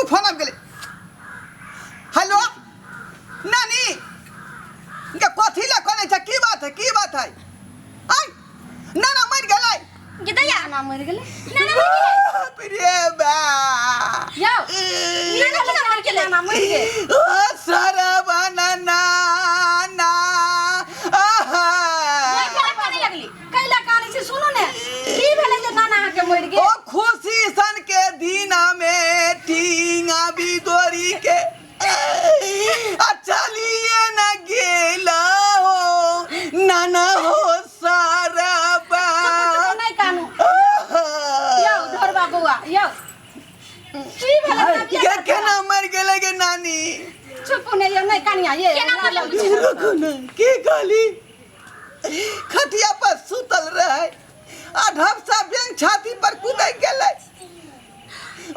रुकू फोन आबि गेलै हेलो नानी के कथी लए कनै छै की बात है की बात है आय नाना मरि गेलै गे दैया नाना मरि गेलै नाना मरि गेलै बाप रे बा यौ नाना केना मरि गेलै नाना मरि गेल ओ सरबन नाना आहा। ओइ कैला काने लगली कैला कानै छै सुनू ने की भेलै जे नाना अहाँके मरि ओ गेल खुशी सन के दीना में टींगा बिदोरी के आ चलिए न गेला हो नाना हो सारा बा चुप नहि कानू यौ ढोरबा बौआ यौ की भेलै नानी? के केना मर गेलै गे नानी चुप नहि यौ नहि कानिया ये केना मरलै? रुकू न की कहली खटिया पर सुतल रहे आ ढपसा बैंक छाती पर कुदै गेलै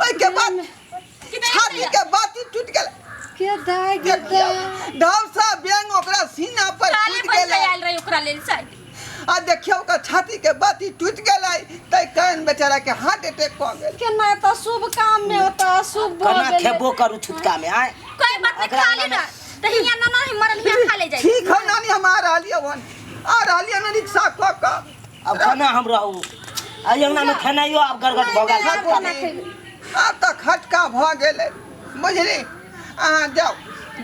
ओहिके बाद छाती के बाती टूट गेलै के दाय गे दाय ढपसा बैंक ओकरा सीना पर काले कूद बन के गेलै आयल रहे ओकरा लेल शायद आ देखियौ ओकर छाती के बाती टूट गेलै तै कारण बेचारा के हार्ट अटैक कऽ गेल केना तऽ शुभ काम मे ओतऽ अशुभ भऽ केना गेलै खेबो करू छुतका में आय कोई बात नहीं एकरा खा ले अंगना ना तऽ हियां नाना ही मरल हियां खा ले जाई ठीक है नानी हम आ रहलियै हन आ रहलियै हन रिक्शा कऽ कऽ अब खाना हम रहू एहि अंगना में खेनाइयो आब गड़गड़ भऽ गेल आब केना खेबै? आब तऽ खटका भऽ गेलै बुझली अहाँ जाउ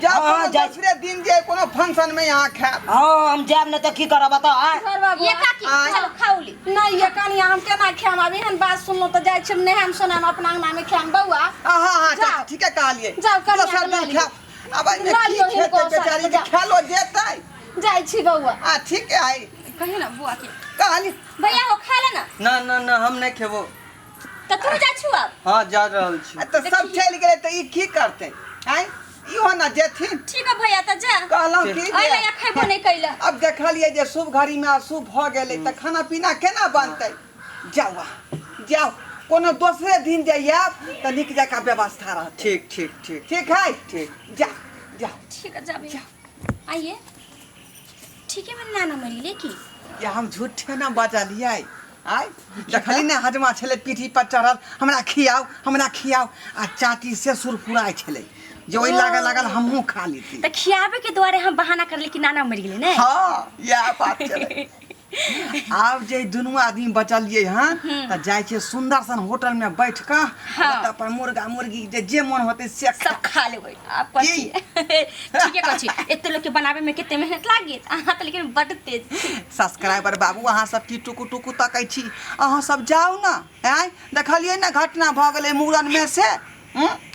जाउ हाँ, कोनो जाइ। दोसरे दिन जे कोनो फंक्शन में अहाँ खायब हाँ हम जायब नहि तऽ की करब बताउ आय घरवा ये बौआ काकी आँय। चलो खाओ ली नहीं ये कनिया हम केना खायब आब एहन बात सुनलहुँ तऽ जाइ छी हम नहायम सोनायम अपना अंगना मे खायब बौआ हाँ हाँ जाउ। चाची ठीके कहलियै जाउ, कनिया दोसर के लऽ दिन लियौ। खायब आब एहिमे लऽ की लियौ हिनको खेतै बेचारी के जाउ। खेलो जेतै जाइ छी बौआ आ ठीक है कही ना बुआ के कहली भैया हो खा ले ना ना ना ना हम नहीं खेबो तऽ तू जा छु अब हाँ जा रहल छी आ तऽ सब चलि गेलै तऽ ई की करतै आँय इहो ने जेथिन ठीक है भैया तऽ जा कहलहुँ की अइ जे भैया खेबो नहीं कैला अब देखलियै जे शुभ घड़ीमे अशुभ भऽ गेलै तऽ खाना पीना केना बनतै जाउ अहाँ जाउ कोनो दोसरे दिन जे आयब तऽ नीक जकाँ व्यवस्था रहतै ठीक ठीक ठीक ठीक है ठीक। जाउ जाउ ठीक है जा भैया आइए ठीक है मैंने नाना मरी ले की या हम झूठे ना बजलियै आय देखली ने हजमा छलै पीठी पर चढ़ल हमरा खियाउ हमरा खियाउ आ चाटी से सुरफुराइ छलै जे ओहि लागल लागल हमहूँ खा लीती तऽ खियाबे के दुआरे हम बहाना करले कि नाना मरि गेलै ने हाँ इएह बात छलै आब जे दुनू आदमी बचलियै हँ तऽ जाइ छियै सुन्दर सन होटल में बैठ कऽ ओतऽ पर मुर्गा मुर्गी जे जे मन होतै से खा सब खा लेबै आब कथी ठीके कहै छी एते लोग के बनाबे में कते मेहनत लागी अहाँ तऽ लेकिन बड तेज छी सब्सक्राइबर बाबू अहाँ सब की टुकु टुकु तकै छी अहाँ सब जाउ ने आँय देखलियै ने घटना भऽ गेलै मूड़नमे से हूँ?